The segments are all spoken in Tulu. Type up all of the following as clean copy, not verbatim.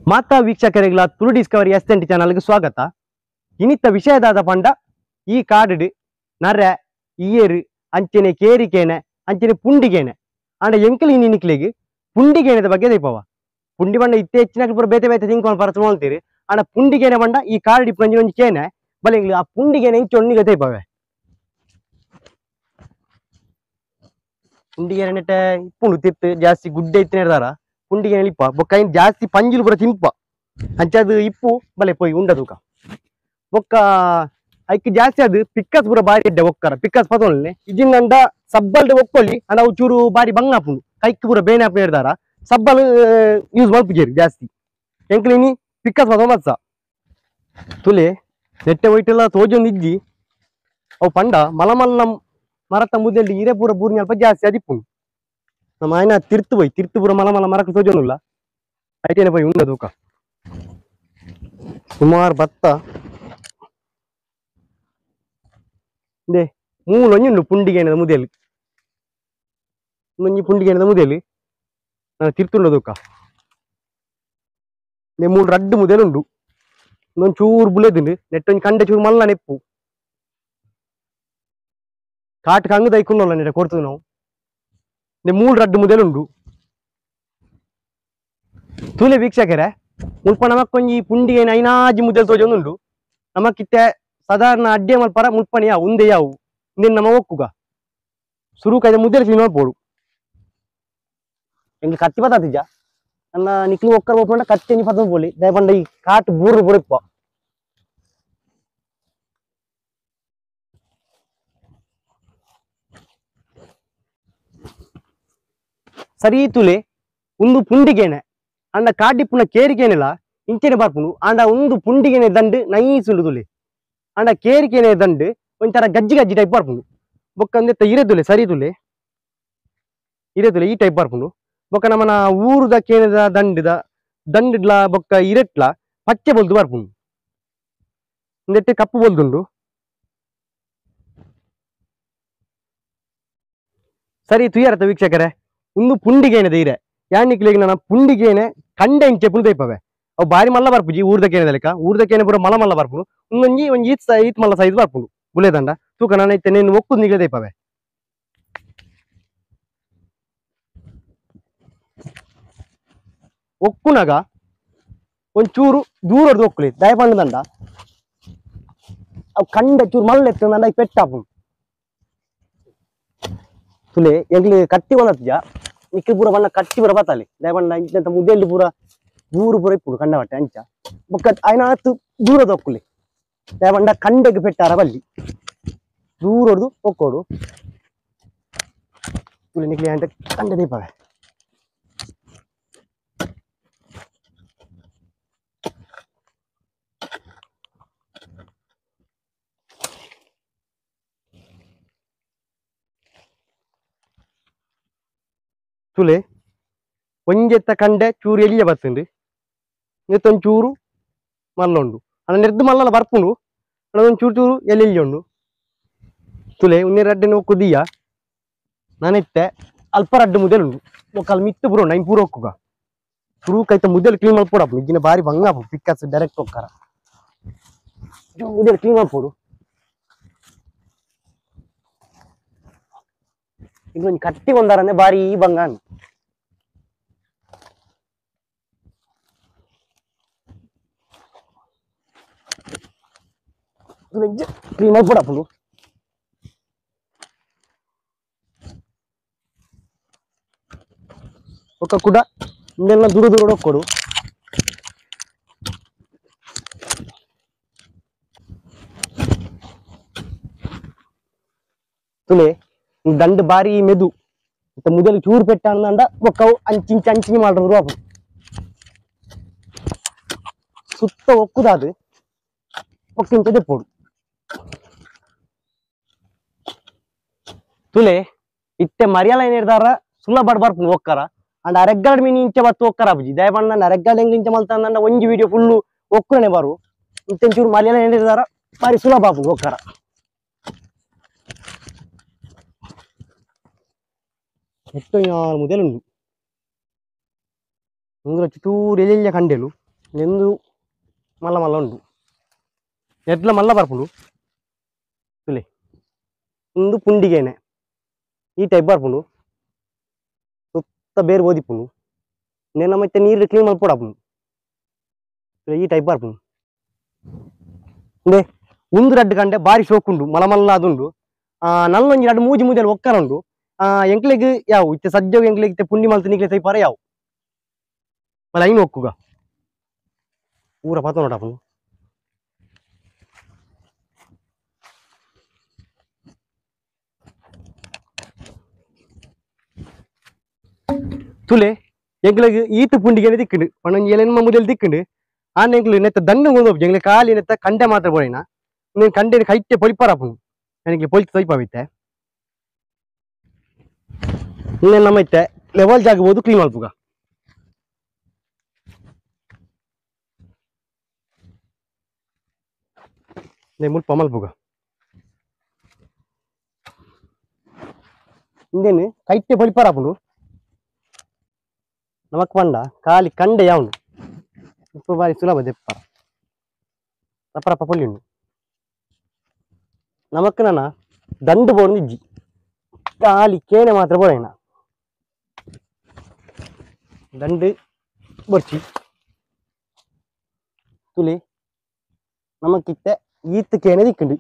ಮಾತಾ ವೀಕ್ಷಕರಿಗಳ ತುಳು ಡಿಸ್ಕವರಿ ಎಸ್ ಎನ್ ಚಾನಲ್ಗೆ ಸ್ವಾಗತ. ಇನ್ನಿತ್ತ ವಿಷಯದಾದ ಪಂಡ ಈ ಕಾಡು ನರೆ ಇಯೇರು ಅಂಚನೆ ಕೇರಿಕೇನೆ ಅಂಚನೆ ಪುಂಡಿಗೇನೆ ಅಂಡ ಎಂಕಲ್ ಇನ್ನಿಕ್ಲಿಗೆ ಪುಂಡಿಗೇನದ ಬಗ್ಗೆ ದೈಪವ ಪುಂಡಿ ಬಂಡ ಇತ್ತೆ ಹೆಚ್ಚಿನ ಪೂರ ಬೇತೆ ಬೇತೆ ತಿಂಕೊಂಡು ಪರತು ಅಂತೀರಿ. ಅಂಡ ಪುಂಡಿಗೇನೆ ಬಂಡ ಈ ಕಾಡು ಇಪ್ಪಂಜಿ ಒಂಜಿ ಕೇನೆ ಬಲೆ ಎಂಗ್ಲು ಆ ಪುಂಡಿಗೇನೆ ಇಂಚ ಒಣ್ಣಿಗೆ ದೈಪವೆ ಪುಂಡಿಗೇನೆ ನೆಟ್ಟೆ ಇಪ್ಪುಂಡು ತಿತ್ತು ಜಾಸ್ತಿ ಗುಡ್ಡೆ ಇತ್ತಿನ ಇರ್ದಾರ ಪುಂಡಿಗೇನೆ ಇಪ್ಪ ಬೊಕ್ಕ ಇನ್ ಜಾಸ್ತಿ ಪಂಜಿಲು ಪೂರ ತಿಂಪ ಅಂಚದು ಇಪ್ಪು ಬಲೆ ಪೋಯಿ ಉಂಡ ತೂಕ ಬೊಕ್ಕ ಐಕ್ ಜಾಸ್ತಿ ಅದು ಪಿಕ್ಕಸ್ ಪೂರ ಬಾರಿ ಎಡ್ಡೆ ಒಕ್ಕರ ಪಿಕ್ಕಸ್ ಪತೊಲ್ನೆ ಇಜಿಂಗಂಡ ಸಬ್ಬಲ್ಡ್ ಒಕ್ಕೊಳ್ಳಿ ಅಂಡ ಅವು ಚೂರು ಬಾರಿ ಬಂಗ ಆಪುಂಡು ಕೈಕ್ ಪೂರ ಬೇನೆ ಆಪುನ ಇರ್ದಾರ ಸಬ್ಬಲ್ ಯೂಸ್ ಮಲ್ಪುಜೇರು ಜಾಸ್ತಿ ಎಂಕ್ಲಿನಿ ಪಿಕ್ಕಸ್ ಪತೊ ಮತ್ಸ ತುಲೆ ನೆಟ್ಟೆ ಒಯ್ಟೆಲ್ಲ ತೋಜೊಂದು ಇಜ್ಜಿ ಅವು ಪಂಡ ಮಲ ಮಲ್ಲ ಮರತ ಮುದ್ದೆಲ್ಲಿ ಇರೆ ಪೂರ ಬೂರ್ನಿ ಅಲ್ಪ ಜಾಸ್ತಿ ಅದಿಪ್ಪುಂಡು ನಮ್ಮ ಆಯ್ನ ತಿರ್ತು ಪೋಯ್ ತಿರ್ತು ಪೂರ ಮಲ ಮಲ ಮರಕ್ಕೆ ತೋಜೊಂದುಲ್ಲ ಐಟೇನೆ ಪೋಯ್ ಉಂಡ ತೂಕ ಸುಮಾರು ಭತ್ತ ದೆ ಮೂಲೊಂಜಿ ಪುಂಡಿಗೇನದ ಮುದೆಲು ಒಂಜಿ ಪುಂಡಿಗೇನದ ಮುದೆಲು ನಾನು ತಿರ್ತುಂಡ ತೂಕ ನೆ ಮೂಲು ರಡ್ಡು ಮುದೆಲುಂಡು ಇನ್ನೊಂದು ಚೂರು ಬುಲೆದುಂಡು ನೆಟ್ಟೊಂಜಿ ಕಂಡೆ ಚೂರು ಮಲ್ಲ ನೆಪ್ಪು ಕಾಟ್ ಕಂಗು ದೈಕೊಂಡಲ್ಲ ನೆಟ್ಟ ಕೊಡ್ತದೆ ನಾವು ನೆ ಮೂಲು ರಡ್ಡು ಮುದೆಲುಂಡು ತೂಲೆ ವೀಕ್ಷಕರೇ ಮುಲ್ಪ ನಮಕ್ಕೊಂಜಿ ಪುಂಡಿಗೇನ ಐನಾಜಿ ಮುದೆಲು ತೋಜೊಂದುಂಡು ನಮಕ್ಕಿತ್ತೆ ಸಾಧಾರಣ ಅಡ್ಡೆ ಮಲ್ಪರ ಮುಲ್ಪಣಿ ಯಾವು ಉಂದೆ ಯಾವು ಇಂದೆನ್ ನಮ್ಮ ಒಕ್ಕುಗ ಸುರುಕೈದ ಮುದ್ದೆಲು ಕ್ಲೀನ್ ಮಾಡ್ಬೋದು ಎಂಗ್ಲು ಕತ್ತಿ ಪತ್ತಾತಿಜ ನನ್ನ ನಿಕ್ಲು ಒಕ್ಕರ್ ಒಪ್ಪಂಡ ಕತ್ತಿ ನೀ ಪತ್ತ ಪೋಲಿ ದಯಪಂಡ ಈ ಕಾಟ್ ಬೂರು ಬುರಿಪ್ಪ ಸರಿ ತುಲೆ ಒಂದು ಪುಂಡಿಗೇನೆ ಅಂಡ ಕಾಡಿಪ್ಪುನ ಕೇರಿಕೇನೆಲ ಇಂಚೆನೆ ಬರ್ಪುಂಡು ಅಂಡ ಒಂದು ಪುಂಡಿಗೇನೆ ದಂಡು ನೈಸುಂಡು ತುಲೆ ಅಂಡ ಕೇರಿಕೇನೆ ದಂಡು ಒಂಥರ ಗಜ್ಜಿ ಗಜ್ಜಿ ಟೈಪ್ ಬರ್ಪುಂಡು ಬೊಕ್ಕ ಅಂದೆತ್ತ ಇರೆದುಲೆ ಸರಿ ತುಲೆ ಇರೆದುಲೆ ಈ ಟೈಪ್ ಬರ್ಪುಂಡು ಬೊಕ್ಕ ನಮ್ಮನ ಊರುದ ಕೇನದ ದಂಡದ ದಂಡ್ಲ ಬೊಕ್ಕ ಇರೆಟ್ಲ ಪಚ್ಚೆ ಬೊಲ್ದು ಬರ್ಪುಂಡು ಇಂದೆಟ್ಟೆ ಕಪ್ಪು ಬೊಲ್ದುಂಡು ಸರಿ ತುಯ್ಯಾರತ್ತ ವೀಕ್ಷಕರೇ ಒಂದು ಪುಂಡಿಗೇನದ ಇರೆ ಯಾನಿಕ್ಲಿಗೆ ನನ್ನ ಪುಂಡಿಗೇನೆ ಕಂಡೆ ಇಂಚೆ ಪುಂಡು ದೈಪವೆ ಅವು ಬಾರಿ ಮಲ್ಲ ಬರ್ಪುಜಿ ಊರ್ದ ಕೇನದ ಲೆಕ್ಕ ಊರ್ದ ಕೇನೆ ಪೂರ ಮಲ ಮಲ್ಲ ಬರ್ಪುಂಡು ಒಂಜಿ ಒಂಜಿ ಈತ್ ಈತ್ ಮಲ್ಲ ಸೈಜ್ ಬರ್ಪುಂಡು ಬುಲೆದಂಡ ತೂಕ ನಾನು ಇತ್ತೆ ನೇನು ಒಕ್ಕುದು ನಿಗಲೆ ದೈಪವೆ ಒಕ್ಕುನಾಗ ಒಂಚೂರು ದೂರದ್ದು ಒಕ್ಕುಲಿ ದಯಪಂಡದಂಡ ಅವು ಕಂಡ ಚೂರು ಮಲ್ಲ ಎತ್ತಂಡ ಪೆಟ್ಟಾಪುಂಡು ತುಲೆ ಎಂಗ್ಲು ಕಟ್ಟಿ ಒಂದತ್ಜ ನಿಕ್ಲು ಪೂರ ಬಣ್ಣ ಕಟ್ಟಿ ಪೂರ ಬತ್ತಾಲಿ ದಯಪಂಡ ಇಂಚಂತ ಮುದ್ದೆಲ್ಲಿ ಪೂರ ದೂರು ಪೂರ ಇಪ್ಪುಡು ಕಂಡ ಬಟ್ಟೆ ಅಂಚ ಬೊಕ್ಕ ಆಯ್ನಾತು ದೂರದ ಒಕ್ಕುಲಿ ದಯಪಂಡ ಕಂಡೆಗೆ ಪೆಟ್ಟಾರ ಬಲ್ಲಿ ದೂರೊಡ್ದು ಒಕ್ಕೋಡು ತುಲೆ ನಿಕ್ಲಿ ಅಂಟ ಕಂಡೆ ದೀಪವೆ ತುಲೆ ಒಂಜೆತ್ತ ಕಂಡೆ ಚೂರು ಎಲ್ಲಿಯ ಬತ್ತುಂಡು ನೆತ್ತೊಂದು ಚೂರು ಮಲ್ಲ ಉಂಡು ಅಣ್ಣ ನೆರ್ದು ಮಲ್ಲಲ್ಲ ಬರ್ಪುಂಡು ಅಣ್ಣ ಒಂದು ಚೂರು ಚೂರು ಎಲ್ಲಿ ಉಂಡು ತುಲೆ ಉನ್ನೆ ರಡ್ಡೆ ಒಕ್ಕುದೀಯ ನಾನೆತ್ತೆ ಅಲ್ಪ ರಡ್ಡು ಮುದೆಲು ಉಂಡು ಒಕ್ಕಲ್ ಮಿತ್ತು ಪೂರ ಉಂಡು ಐನ್ ಪೂರ ಒಕ್ಕುಗ ಸುರುಕೈತ ಮುದೆಲು ಕ್ಲೀನ್ ಮಲ್ಪೊಡಪ್ಪ ಇಜ್ಜಿನ ಬಾರಿ ಬಂಗ ಪಿಕ್ಕಸ್ ಡೈರೆಕ್ಟ್ ಒಕ್ಕಾರ ಮುದೆಲು ಕ್ಲೀನ್ ಮಲ್ಪೊಡು ಇದೊಂದು ಕಟ್ಟಿ ಒಂದಾರಂದ್ರೆ ಬಾರಿ ಬಂಗ ಕ್ಲೀನ್ ಮಲ್ಪೊಡಪ್ಪುಂಡು ಒಕ್ಕ ಕೂಡ ಇಂದೆಲ್ಲ ದೂರ ದೂರ ಒಕ್ಕೊಡು ತುಲೆ ದಂಡು ಬಾರಿ ಮೆದು ಮುದಲು ಚೂರು ಪೆಟ್ಟ ಅಂದ ಒಕ್ಕವು ಅಂಚಿಂಚ ಅಂಚಿಂಚಿ ಮಾಡ್ರು ಅವು ಸುತ್ತ ಒಕ್ಕುದಾದು ಒಕ್ಕಿಂಚ ದೆಪ್ಪೋಡು ತುಲೆ ಇತ್ತೆ ಮರಿಯಲ ಏನಿರ್ದಾರ ಸುಲಭ ಬರ್ಪುಂಡು ಒಕ್ಕರ ಅಂಡ್ ಅರೆಗ್ಗಾಡ್ ಮೀನು ಇಂಚ ಬತ್ತು ಒಕ್ಕರ ಅಬುಜಿ ದಯಪಂಡ ಅರೆಗ್ಗಾಡ್ ಹೆಂಗ್ ಇಂಚ ಮಲ್ತಂದ ಒಂಜಿ ವಿಡಿಯೋ ಫುಲ್ಲು ಒಕ್ಕುನೆ ಬರು ಇತ್ತೆಂಚೂರು ಮರಿಯಲ ಏನಿರ್ದಾರ ಬಾರಿ ಸುಲಭ ಆಪುಂಡು ಒಕ್ಕರ ಎಟ್ಟು ನಾಲ್ ಮುದೆಲುಂಡು ಮುಂದುರ ಚೂರು ಎಲೆಲ್ಲ ಕಂಡೆಲು ಎಂದು ಮಲ್ಲ ಮಲ್ಲ ಉಂಡು ಎಡ್ಲ ಮಲ್ಲ ಬರ್ಪುಂಡು ತುಲೆ ಉಂದು ಪುಂಡಿಗೇನೆ ಈ ಟೈಪ್ ಬರ್ಪುಂಡು ಸುತ್ತ ಬೇರೆ ಓದಿಪುಂಡು ನೆನ್ನ ಮತ್ತೆ ನೀರು ಕ್ಲೀನ್ ಮಲ್ಪೊಡಾಪುಂಡು ಈ ಟೈಪ್ ಬರ್ಪುಂಡು ಇಂದೆ ಉಂದು ರಡ್ಡು ಕಂಡೆ ಬಾರಿ ಶೋಕುಂಡು ಮಲ ಮಲ್ಲ ಅದುಂಡು ನಲ್ಲೊಂಜಿ ರಡ್ಡು ಮೂಜಿ ಮೂಜಲ್ಲಿ ಒಕ್ಕರ ಉಂಡು ಎಂಕ್ಲೆಗ್ ಯಾವು ಇತ್ತೆ ಸಜ್ಜವು ಎಂಕ್ಲೆಗ್ ಇತ್ತೆ ಪುಂಡಿ ಮಲ್ತು ನಿಕ್ಲೆ ತೈಪಾರ ಯಾವು ಮಲ್ಲ ಐನು ಒಕ್ಕುಗ ಊರ ಪಾತ ನೋಡಾಪುಂಡು ತುಲೆ ಎಂಕ್ಲೆಗ್ ಈತ ಪುಂಡಿಗೆನೆ ತಿಕ್ಕುಂಡು ಪಂಡೊಂಜಿ ಎಲೆನ್ಮ ಮುದೆಲ್ ತಿಕ್ಕುಂಡು ಆನ ಎಂಕ್ಲು ನೆತ್ತ ದಂಡ ಗೊಂದು ಎಂಕ್ಲೆ ಖಾಲಿ ನೆತ್ತ ಕಂಡೆ ಮಾತ್ರ ಬೋಳಿನ ನೀನು ಕಂಡೆ ಕೈಟೆ ಪೊಳಿಪಾರಪುಂಡು ನನಗೆ ಪೊಳಿತು ತೈಪಾವಿತ್ತೆ ಇನ್ನೇನು ನಮ್ಮ ಇತ್ತೆ ಲೆವೆಲ್ ಜಾಗಬಹುದು ಕ್ಲೀನ್ ಮಲ್ಪುಗ ಮುಲ್ಪ ಮಲ್ಪುಗ ಇಂದೇನು ಕೈಟೆ ಪೊಳಿಪಾರಪುಂಡು ನಮಕ್ ಪಂಡ ಖಾಲಿ ಕಂಡೆ ಯಾವನು ಇಪ್ಪ ಬಾರಿ ಸುಲಭ ದೆಪ್ಪ ರಪ್ಪ ರಪ್ಪ ಪೊಲಿಂಡು ನಮಕ್ ನನ್ನ ದಂಡು ಬೋರ್ದು ಇಜ್ಜಿ ಖಾಲಿ ಕೇನೆ ಮಾತ್ರ ಬೋಡೇನ ದಂಡು ಬೊರ್ಚಿ ತುಲಿ ನಮಕ್ಕಿತ್ತೆ ಈತ್ ಕೇನೆ ದಿಕ್ಕುಂಡು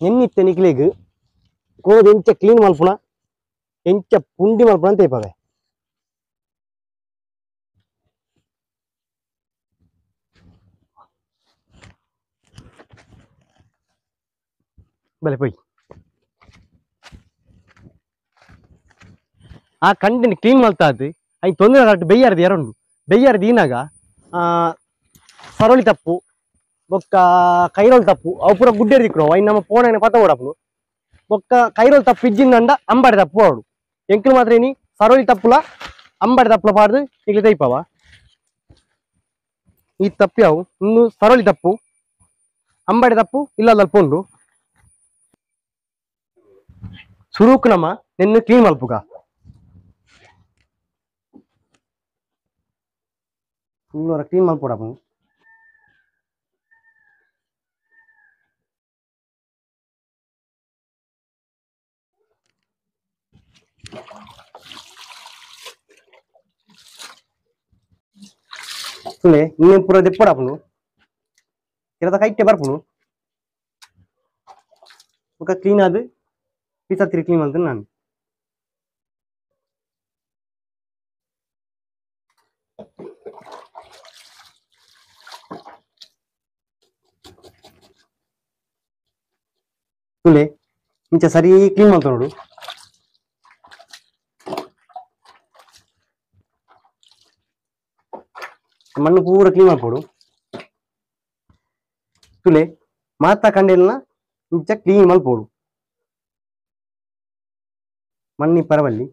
ನಿನ್ನಿತ್ತೆ ನಿಕ್ಲೆಗ್ ಕೋದ ಎಂಚ ಕ್ಲೀನ್ ಮಲ್ಪುಣ ಎಂಚ ಪುಂಡಿ ಮಲ್ಪುಣ ಅಂತ ಇಪ್ಪವೆ ಬಲೆ ಪೋಯ್ ಆ ಕಂಡಿನ ಕ್ಲೀನ್ ಮಲ್ತಾದ್ ಐನ್ ತೊಂದರೆ ಕರೆಕ್ಟ್ ಬೆಯ್ಯಾರದು ಎರೊಂಡು ಬೆಯ್ಯಾರದು ಈನಾಗ ಸರೋಳಿ ತಪ್ಪು ಬೊಕ್ಕ ಕೈರೋಲ್ ತಪ್ಪು ಅವು ಪೂರ ಗುಡ್ಡೆ ದಿಕ್ಕುನು ಐನ್ ನಮ್ಮ ಪೋಣೆ ಪತ್ತ ಓಡಾಪುನು ಬೊಕ್ಕ ಕೈರೋಲ್ ತಪ್ಪು ಇಜ್ಜಿಂದಂಡ ಅಂಬಾಡಿ ತಪ್ಪು ಅವಡು ಎಂಕ್ಲು ಮಾತ್ರ ಏನಿ ಸರೋಳಿ ತಪ್ಪುಲ ಅಂಬಾಡಿ ತಪ್ಪುಲ ಪಾಡ್ದು ಇಗ್ಲಿ ತೈಪವ ಈ ತಪ್ಪು ಯಾವು ಇನ್ನು ಸರೋಳಿ ತಪ್ಪು ಅಂಬಾಡಿ ತಪ್ಪು ಇಲ್ಲ ಪೋಂಡು ಸುರುಕು ನಮ್ಮ ನಿನ್ನ ಕ್ಲೀನ್ ಮಲ್ಪುಗ ಇನ್ನೂರ ಕ್ಲೀನ್ ಮಲ್ಪೊಡಪ್ಪ ತುಲೆ ಇನ್ನೇನು ಪೂರ ದೆಪ್ಪೊಡಾಪುಂಡು ಕಿರದ ಕೈಟೆ ಬರ್ಪುಂಡು ಬೊಕ ಕ್ಲೀನ್ ಆದ್ ಪಿಸತ್ತಿರಿ ಕ್ಲೀನ್ ಮಲ್ತುಂಡು ನಾನು ತುಲೆ ಇಂಚ ಸರಿ ಕ್ಲೀನ್ ಮಲ್ತ ನೋಡು ಮಣ್ಣು ಪೂರ ಕ್ಲೀನ್ ಮಲ್ಪೊಡು ತುಲೆ ಮಾತ ಕಂಡೆಲ್ನ ಇಂಚ ಕ್ಲೀನ್ ಮಲ್ಪೊಡು ಮಣ್ಣಿ ಪರವಲ್ಲಿ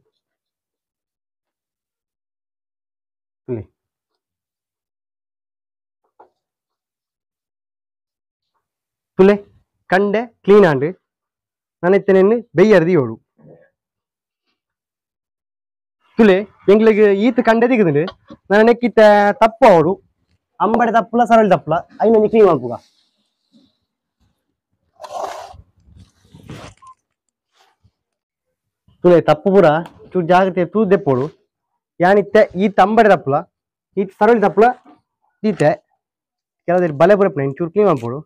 ತುಲೆ ತುಲೆ ಕಂಡೆ ಕ್ಲೀನ್ ಆಂಡ್ ನನೆತ್ತನೆನ್ನು ಬೆಯ್ಯರ್ದಿ ಯೋಡು ತುಲೆ ಎಂಗ್ಲಿಗ್ ಈತ್ ಕಂಡೆ ದಿಗದುಂಡು ನನ ನೆಕ್ಕಿತ್ತ ತಪ್ಪು ಅವಡು ಅಂಬಡೆ ತಪ್ಪುಲ ಸರಳಿ ತಪ್ಪುಲ ಐನೊಂಜಿ ಕ್ಲೀನ್ ಮಲ್ಪುಗ ತುಲೆ ತಪ್ಪು ಪೂರ ಚೂರು ಜಾಗ್ರತೆ ತೂ ದೆಪ್ಪೊಡು ಯಾನಿತ್ತೆ ಈತ್ ಅಂಬಡೆ ತಪ್ಪುಲ ಈತ್ ಸರಳಿ ತಪ್ಪುಲ ದೀತೆ ಕೆಲವು ಬಲೆ ಪುರಪ್ಪುನ ಚೂರು ಕ್ಲೀನ್ ಮಲ್ಪೊಡು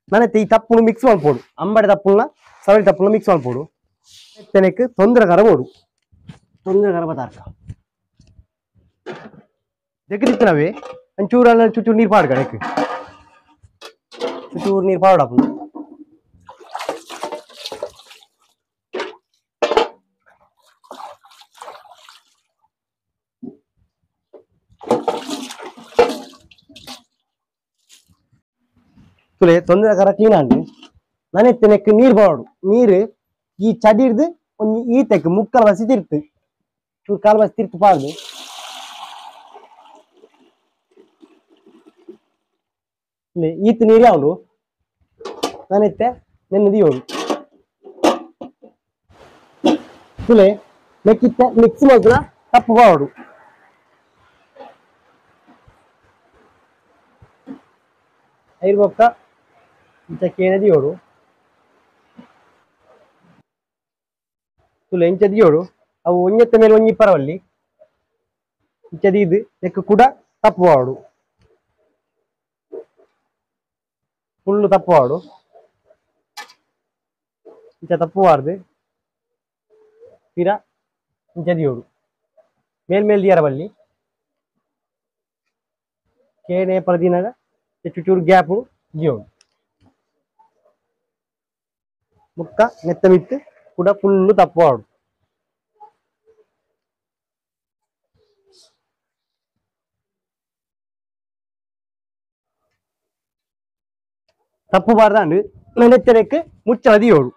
ನನೆತ್ತೆ ಈ ತಪ್ಪುನು ಮಿಕ್ಸ್ ಮಲ್ಪೊಡು ಅಂಬಡೆ ತಪ್ಪುಲ್ನ ಸರಳಿ ತಪ್ಪುಲ್ನ ಮಿಕ್ಸ್ ಮಲ್ಪೊಡು ನೆಕ್ ತೊಂದರೆ ಬೋಡು ತೊಂದರೆ ಪದಾರ್ಥ ದೆಕ್ಕದಿತ್ತನವೇ ಒಂಚೂರು ಅಲ್ಲ ಚೂಚೂರು ನೀರು ಪಾಡ್ಕ ನೆಕ್ ಚೂಚೂರು ನೀರು ಪಾಡಪ್ಪ ತುಲೆ ತೊಂದರೆ ಕರ ಕ್ಲೀನ್ ಆಂಡ್ ನನೆತ್ತೆ ನೆಕ್ ನೀರು ಪಾಡು ನೀರು ಈ ಚಡಿರ್ದು ಒಂಜಿ ಈತೆಕ್ ಮುಕ್ಕಲ್ ಬಸಿ ತಿರ್ತು ಚೂರು ಕಾಲು ಬಸಿ ತಿರ್ತು ಪಾಡ್ದು ಈತ್ ನೀರು ಯಾವುದು ನನೆತ್ತೆ ನೆನ್ನದಿ ಯೋಡು ತುಲೆ ನೆಕ್ಕಿತ್ತೆ ಮಿಕ್ಸ್ ಮಲ್ತನ ತಪ್ಪು ಬಾವಡು ಐರು ಬೊಕ್ಕ ಇಂಚ ಕೇನೆ ದಿಯೋಡು ತುಲೆ ಇಂಚ ದಿಯೋಡು ಅವು ಒಂಜೆತ್ತ ಮೇಲೆ ಒಂಜಿ ಪರವಲ್ಲಿ ಇಂಚ ದೀದು ನೆಕ್ಕು ಕೂಡ ತಪ್ಪು ಬಾವಡು ಫುಲ್ಲು ತಪ್ಪು ಬಾವಡು ಇಂಚ ತಪ್ಪು ಬಾರ್ದು ಪಿರ ಇಂಚ ದಿಯೋಡು ಮೇಲ್ ಮೇಲ್ ದಿಯರ ಬಲ್ಲಿ ಕೇನೆ ಪರದಿನಾಗ ಚುಚೂರು ಗ್ಯಾಪು ದಿಯೋಡು ಮುಕ್ಕ ನೆತ್ತ ಮಿತ್ತು ಕೂಡ ಫುಲ್ಲು ತಪ್ಪು ಬಾವಡು ತಪ್ಪು ಬಾರ್ದಾಂಡು ನೆಚ್ಚನೆಕ್ ಮುಚ್ಚಳ ದಿಯೋಡು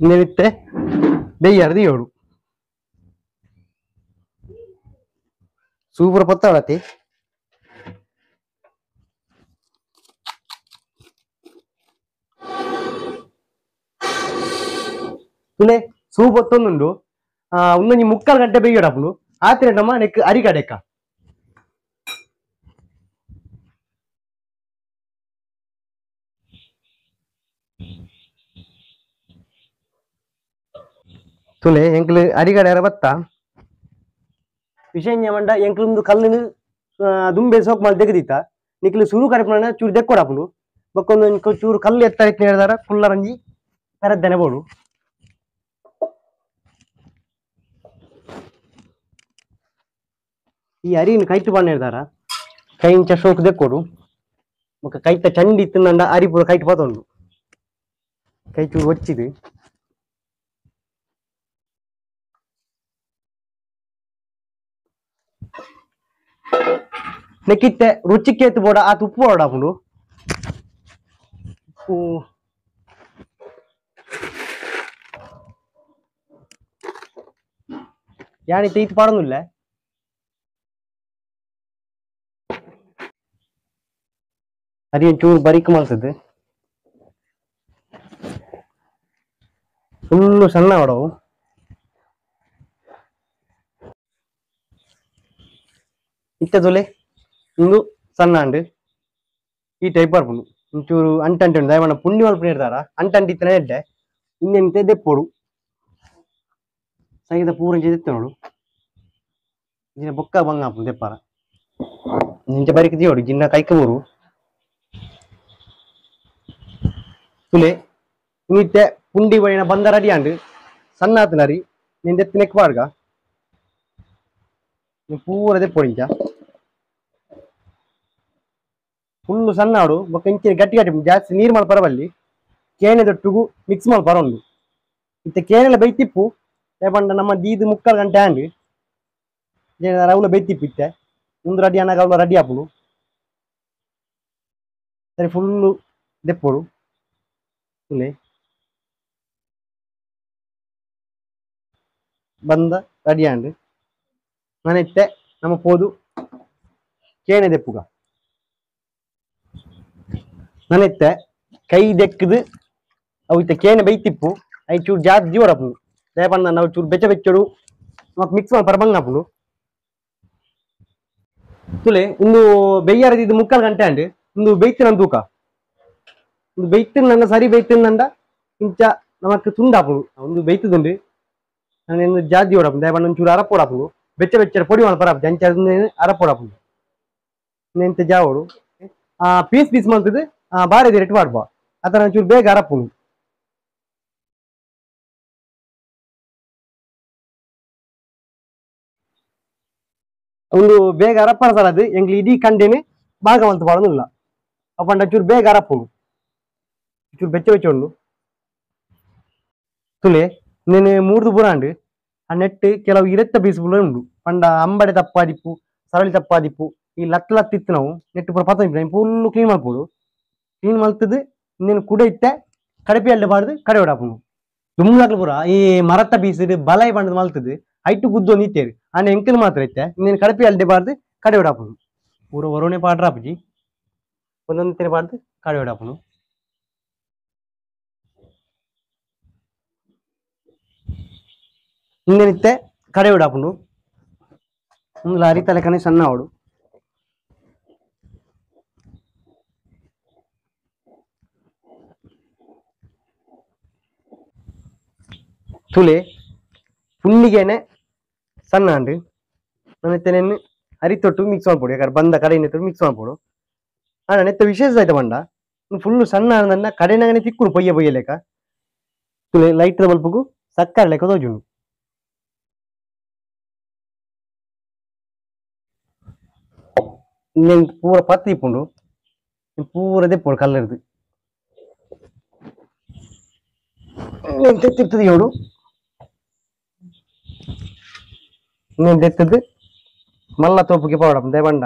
ನೆನಿತ್ತೆ ಬೇಯ್ಯಾರ ದಿಯೋಡು ಸೂಪರ್ ಪತ್ತಾಳತಿ ತುಲೆ ಸೂಪ್ ಒತ್ತೊಂದುಂಡು ಒಂದೊಂಜಿ ಮುಕ್ಕಾಲು ಗಂಟೆ ಬೇಯ್ಯಡಪ್ಪುಂಡು ಆತಿರಮ್ಮ ನೆಕ್ ಅರಿಗಡೆಕ ತುಲೆ ಎಂಕ್ಲು ಅರಿಗಡೆ ಬತ್ತ ವಿಷಯ ಮಂಡ ಎಂಕ್ಲುಂದು ಕಲ್ಲಿನ ದುಂಬೆ ಸೋಕ್ ಮಾಲ್ ತೆಗೆದಿತ್ತ ನಿಕ್ಲು ಸುರು ಕಡೆಪುನ ಚೂರು ದೆಕ್ಕೊಡಪ್ಪುಂಡು ಬೊಕ್ಕೊಂದು ಚೂರು ಕಲ್ಲು ಎತ್ತರ ಹೇಳ್ದಾರ ಕುಲ್ಲರಂಜಿ ಪೆರದ್ದನೆ ಬೋಡು ಈ ಅರಿನ ಕೈತು ಬಾಣ ಕೈಂಚ ಶೋಕ್ ದೆಕ್ಕೊಡು ಬೊಕ್ಕ ಕೈತ ಚಂಡಿ ಇತ್ತಂಡ ಅರಿ ಪೂರ ಕೈಟ್ ಪತೊಂಡು ಕೈ ಚೂರು ಒಚ್ಚಿದು ನೆಕ್ಕಿತ್ತೆ ರುಚಿಕ್ಕೆ ಎತ್ತು ಬೋಡ ಆ ಉಪ್ಪು ಬೋಡ ಉಪ್ಪು ಯಾನಿತ್ತೆ ಈತ್ ಪಾಡೊಂದುಲ್ಲೆ ಅರಿ ಒಂಚೂರು ಬರೀಕ್ ಮಲ್ತದ್ದು ಫುಲ್ಲು ಸಣ್ಣ ಹೊಡವು ಇತ್ತೆ ತುಲೆ ಇಂದು ಸಣ್ಣ ಅಂಡು ಈ ಟೈಪ್ ಬರ್ಪುಂಡು ಒಂಚೂರು ಅಂಟಂಟು ಉಂಡು ದಯಮಾಡ ಪುಂಡಿ ಮಲ್ಪುನ ಇರ್ತಾರ ಅಂಟಂಟು ಇತ್ತನೇ ಎಡ್ಡೆ ಇನ್ನೆಂತೆ ದೆಪ್ಪೊಡು ಸೈದ ಪೂರಂಚಿ ದೆತ್ತ ನೋಡು ಜಿನ್ನ ಬೊಕ್ಕ ಬಂಗ ಆಪುಂಡು ದೆಪ್ಪಾರ ಇಂಚ ಬರಿಕ್ ದಿಯೋಡು ಜಿನ್ನ ಕೈಕ ಬೂರು ತುಲೆ ಇನ್ನಿತ್ತೆ ಪುಂಡಿ ಬಳಿನ ಬಂದ ರೆಡಿ ಆಂಡು ಸಣ್ಣ ಆತನರಿ ನಿನ್ ದೆತ್ತಿನೆಕ್ ಪಾಡ್ಗ ಪೂರ ದೆಪ್ಪೊಡು ಇಂಚ ಫುಲ್ಲು ಸಣ್ಣ ಆಡು ಬೊಕ್ಕ ಇಂಚಿನ ಗಟ್ಟಿ ಗಟ್ಟಿ ಜಾಸ್ತಿ ನೀರು ಮಲ್ಪರ ಬಲ್ಲಿ ಕೇನೆ ದೊಟ್ಟುಗು ಮಿಕ್ಸ್ ಮಲ್ಪರ ಉಂಡು ಇತ್ತೆ ಕೇನೆಲ ಬೈತಿಪ್ಪು ಪಂಡ ನಮ್ಮ ದೀದು ಮುಕ್ಕಾಲು ಗಂಟೆ ಆಂಡು ಅವಳ ಬೈತಿಪ್ಪು ಇತ್ತೆ ಒಂದು ರೆಡಿ ಅನ್ನಾಗ ಅವಳ ರೆಡಿ ಆಪುಂಡು ಸರಿ ಫುಲ್ಲು ದೆಪ್ಪೊಡು ತುಲೆ ಬಂದ ರೆಡಿ ಆಂಡು ನಾನಿತ್ತೆ ನಮ್ಮ ಪೋದು ಕೇನೆ ದೆಪ್ಪುಗ ನಾನಿತ್ತೆ ಕೈ ದೆಕ್ಕದು ಅವು ಇತ್ತೆ ಕೇನೆ ಬೈತಿಪ್ಪು I ಚೂರು ಜಾಸ್ತಿ ಜೀವಡಪ್ಪುಂಡು ದಯಪಂಡ ನಾವು ಚೂರು ಬೆಚ್ಚ ಬೆಚ್ಚಡು ನಮಕ್ ಮಿಕ್ಸ್ ಮಲ್ಪರ ಬಂಗಾಪುಂಡು ತುಲೆ ಒಂದು ಬೆಯ್ಯಾರದು ಇದು ಮುಕ್ಕಾಲು ಗಂಟೆ ಆಂಡು ಒಂದು ಬೈತಿನ ತೂಕ ಒಂದು ಬೈತಿನ ಸರಿ ಬೈತಿನ ಇಂಚ ನಮಕ್ ತುಂಡಾಪುಂಡು ಒಂದು ಬೈತದುಂಡು ನಾನು ಜಾಸ್ತಿ ಓಡಾಪುಂಡು ದಯಪಂಡ ಒಂಚೂರು ಅರಪೋಡಾಪುಂಡು ಬೆಚ್ಚ ಬೆಚ್ಚ ಪೊಡಿ ಮಲ್ಪರ ಅಂಚ ಅರಪೋಡಾಪುಂಡು ನೆಂತ ಜಾವೋಡು ಪೀಸ್ ಪೀಸ್ ಮಲ್ತದ್ದು ಬಾರಿ ರೇಟ್ ಮಾಡ್ಬ ಆತರ ಒಂಚೂರು ಬೇಗ ಅರಪುಂಡು ಒಂದು ಬೇಗ ಅರಪ್ಪರ ಸರ್ ಅದು ಎಂಗ್ಲಿ ಇಡೀ ಕಂಡೇನೆ ಭಾಗ ಮಲ್ತು ಪಾಡೋದಿಲ್ಲ ಅಪ್ಪಂಡ ಚೂರು ಬೇಗ ಅರಪ್ಪುಂಡು ಚೂರು ಬೆಚ್ಚ ಬೆಚ್ಚ ಉಂಡು ತುಲೆ నేను ಮೂರ್ದು ಬುರಾಂಡು ಆ ನೆಟ್ ಕೆಲವು ಇರೆತ್ತ ಪೀಸ್ ಪೂರ ಉಂಡು ಪಂಡ ಅಂಬಡೆ ತಪ್ಪಾದಿಪ್ಪು ಸರಳಿ ತಪ್ಪಾದಿಪ್ಪು ಈ ಲತ್ ಲತ್ ಇತ್ತು ನಾವು ನೆಟ್ ಪೂರ ಪತ್ತ ಫುಲ್ಲು ಕ್ಲೀನ್ ಮಲ್ಪೊಡು ಕ್ಲೀನ್ ಮಲ್ತದ್ದು నేను ಕುಡ ಇತ್ತೆ ಕಡಪಿ ಅಲ್ಲೆ ಬಾರ್ದು ಕಡೆ ಹೊಡಾಪುಂಡು ದುಮ್ಲಾಗ್ಲು ಪೂರ ಈ ಮರತ್ತ ಪೀಸ್ ಬಲೈ ಬಂಡದ ಮಲ್ತದ್ದು ಐಟು ಗುದ್ದು ಒಂದು ಇತ್ತೇರು ಆನೆ ಎಂಕಲ್ ಮಾತ್ರ ಇತ್ತೆ నేను ಕಡಪಿ ಅಲ್ಡೆ ಬಾರ್ದು ಕಡೆ ಹೊಡಾಪುಂಡು ಪೂರ ಒರೋನೆ ಪಾಡ್ರಾಪುಜಿ ಒಂದೊಂದು ತಿನ್ನಬಾರ್ದು ಕಡೆ ಇಂದೆನಿತ್ತೆ ಕಡೆ ಬಿಡಾಪುಂಡು ಒಂದು ಅರಿ ತಲೆಕನೆ ಸಣ್ಣ ಅವಡು ತುಲೆ ಪುಂಡಿಗೆನೆ ಸಣ್ಣ ಅಂಡು ನನ್ನ ಅರಿ ತೊಟ್ಟು ಮಿಕ್ಸ್ ಮಾಡ್ಬೋದು ಯಾಕಂದ್ರೆ ಬಂದ ಕಡೆಯಿಂದ ತೊಟ್ಟು ಮಿಕ್ಸ್ ಮಾಡ್ಬೋದು. ಅಣ್ಣ ನೆತ್ತ ವಿಶೇಷ ಆಯ್ತಾ ಬಂಡ ಫುಲ್ಲು ಸಣ್ಣ ನನ್ನ ಕಡೆನಾಗನೆ ತಿಕ್ಕುಡು ಪೊಯ್ಯ ಪೊಯ್ಯ ಲೆಕ್ಕ ತುಲೆ ಲೈಟ್ ಬಲ್ಪಗು ಸಕ್ಕರೆ ಲೆಕ್ಕ ತೋಜುಂಡು. నేను ಪೂರ ಪತ್ತಿ ಇಪ್ಪುಂಡು ಪೂರ ದೆಪ್ಪೋಡು ಕಲ್ಲರ್ದು నేను తెత్తిರ್ತದೆ ಏಳು నేను తెత్తದು ಮಲ್ಲ ತೋಪುಗೆ ಪೋಡಪ್ಪ ದೇವಂಡ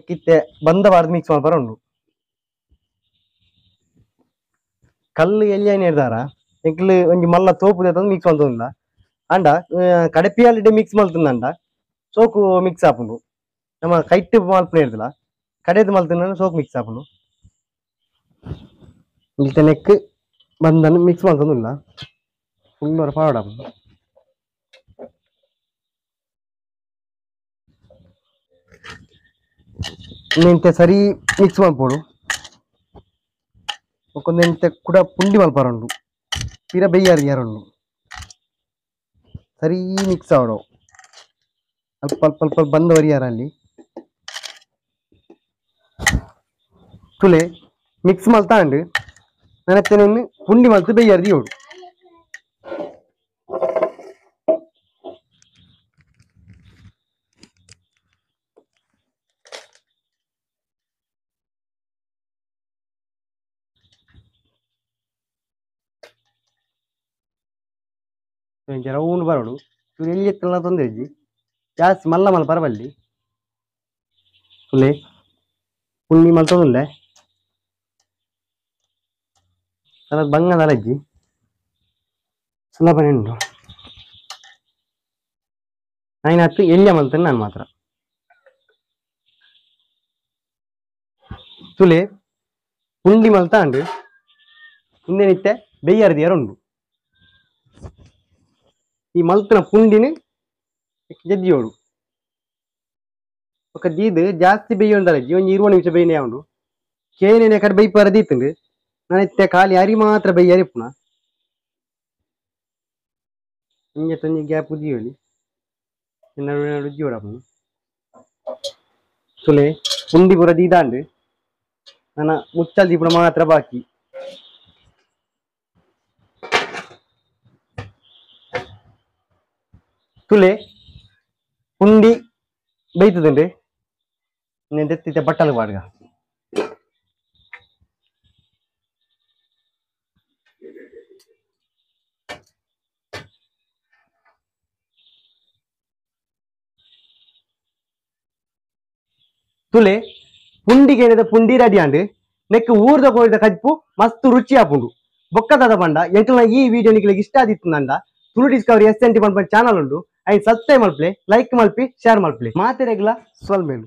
ಕಿತ್ತೆ ಬಂದ ಬಾರ್ದು ಮಿಕ್ಸ್ ಮಾಡ್ಬಾರ ಉಂಡು ಕಲ್ಲು ಎಲ್ಲಿ ಹಿಡ್ದಾರ ಎಂಕ್ಲು ಒಂಜಿ ಮಲ್ಲ ತೋಪು ತಂದು ಮಿಕ್ಸ್ ಮಾಡ್ತದಿಲ್ಲ ಅಂಡ ಕಡೆಪಿಯಾಲಿಡೆ ಮಿಕ್ಸ್ ಮಾಡ್ತಂದ ಸೋಕು ಮಿಕ್ಸ್ ಆಪುಂಡು ನಮ್ಮ ಕೈಟ್ ಮಲ್ಪನೆ ಇರ್ದಿಲ್ಲ ಕಡೆದು ಮಲ್ತನ ಸೋಕು ಮಿಕ್ಸ್ ಆಪುಂಡು ಇಲ್ಲಿ ನೆಕ್ ಬಂದನ್ನು ಮಿಕ್ಸ್ ಮಾಡ್ತಂದಿಲ್ಲ ಫುಲ್ ಫಾರ್ವರ್ಡ್ ಆಪುಂಡು. ಇಂತೆ ಸರಿ ಮಿಕ್ಸ್ ಮಾಡ್ಬೋದು ಒಂದೆಂತೆ ಕೂಡ ಪುಂಡಿ ಮಲ್ಪಾರುಂಡು ತೀರ ಬೇಯಾರು ಯಾರುಂಡು ಸರಿ ಮಿಕ್ಸ್ ಆವಡು ಅಲ್ಪ ಅಲ್ಪ ಅಲ್ಪ ಬಂದವರಿ ಅಲ್ಲಿ ತುಲೆ ಮಿಕ್ಸ್ ಮಲ್ತಾಂಡು ನನತ್ತೆ ಪುಂಡಿ ಮಲ್ತು ಬೇಯಾರ್ದಿ ಯೋಡು. ರೌಂಡ್ ಬರೋಡು ಇವ್ರು ಎಲ್ಲಿ ಎತ್ತಲ್ಲ ತೊಂದರೆ ಇಜ್ಜಿ ಜಾಸ್ತಿ ಮಲ್ಲ ಮಲ್ಲ ಪರಬಲ್ಲಿ ತುಲೆ ಪುಂಡಿ ಮಲ್ತದುಲ್ಲೆ ತಲದ ಬಂಗದ ಅಜ್ಜಿ ಸುಲಭನೆ ಉಂಟು ಆಯ್ನಾತು ಎಲ್ಲಿಯ ಮಲ್ತೇನೆ ನಾನು ಮಾತ್ರ. ತುಲೆ ಪುಂಡಿ ಮಲ್ತಾಂಡು ಹಿಂದೆನಿತ್ತೆ ಬೆಯ್ಯಾರದಿಯಾರು ಉಂಡು ಈ ಮಲ್ತನ ಪುಂಡಿನ ಜದ್ದಿಯೋಡು ఒక ದೀದು ಜಾಸ್ತಿ ಬೇಯುಂಡಲ್ಲ ಒಂಜಿ 20 ನಿಮಿಷ ಬೇಯ್ನೆ ಉಂಡು ಕೇನೆ ಕಡೆ ಬೇಯ್ಪಾರ ದೀತುಂಡು ನಾನಿತ್ತೆ ಖಾಲಿ ಅರಿ ಮಾತ್ರ ಬೇಯ್ಯಾರಿ ಪುನಃ ಇಂಜೆ ತೊಂಜಿ ಗ್ಯಾಪ್ ಉಜ್ಜಿಯೋಳಿ ನಡು ನಡು ಉಜ್ಜಿಯೋಡ ತುಲೆ ಪುಂಡಿ ಪೂರ ದೀದಾಂಡು ನನ್ನ ಮುಚ್ಚಲ್ ದೀಪುನ ಮಾತ್ರ ಬಾಕಿ. ತುಲೆ ಪುಂಡಿ ಬೇಯ್ತದಂడి నేను తెత్తితే బట్టలు వాడుగా ತುಲೆ ಪುಂಡಿಗೇನದ ಪುಂಡಿ ರೆಡಿ ಅಂಡು ನೆಕ್ ಊರ್ದ ಕೋರಿದ ಕಜ್ಪು ಮಸ್ತ್ ರುಚಿ ಆಪುಂಡು ಬೊಕ್ಕದಾದ ಬಂಡ ಎಂಕಲ್ನ ಈ ವಿಡಿಯೋ ನಿಕ್ಲೆಗ್ ಇಷ್ಟ ಆದಿತ್ತುಂಡ Tulu Discovery S N T ಪನ್ಪನ channel ಉಂಡು ಐನ್ ಸಬ್ಸ್ಕ್ರೈಬ್ ಮಲ್ಪಲೆ ಲೈಕ್ ಮಲ್ಪಿ ಶೇರ್ ಮಲ್ಪಲೆ ಮಾತೆರೆಗ್ಲ ಸೊಲ್ಮೇಲು.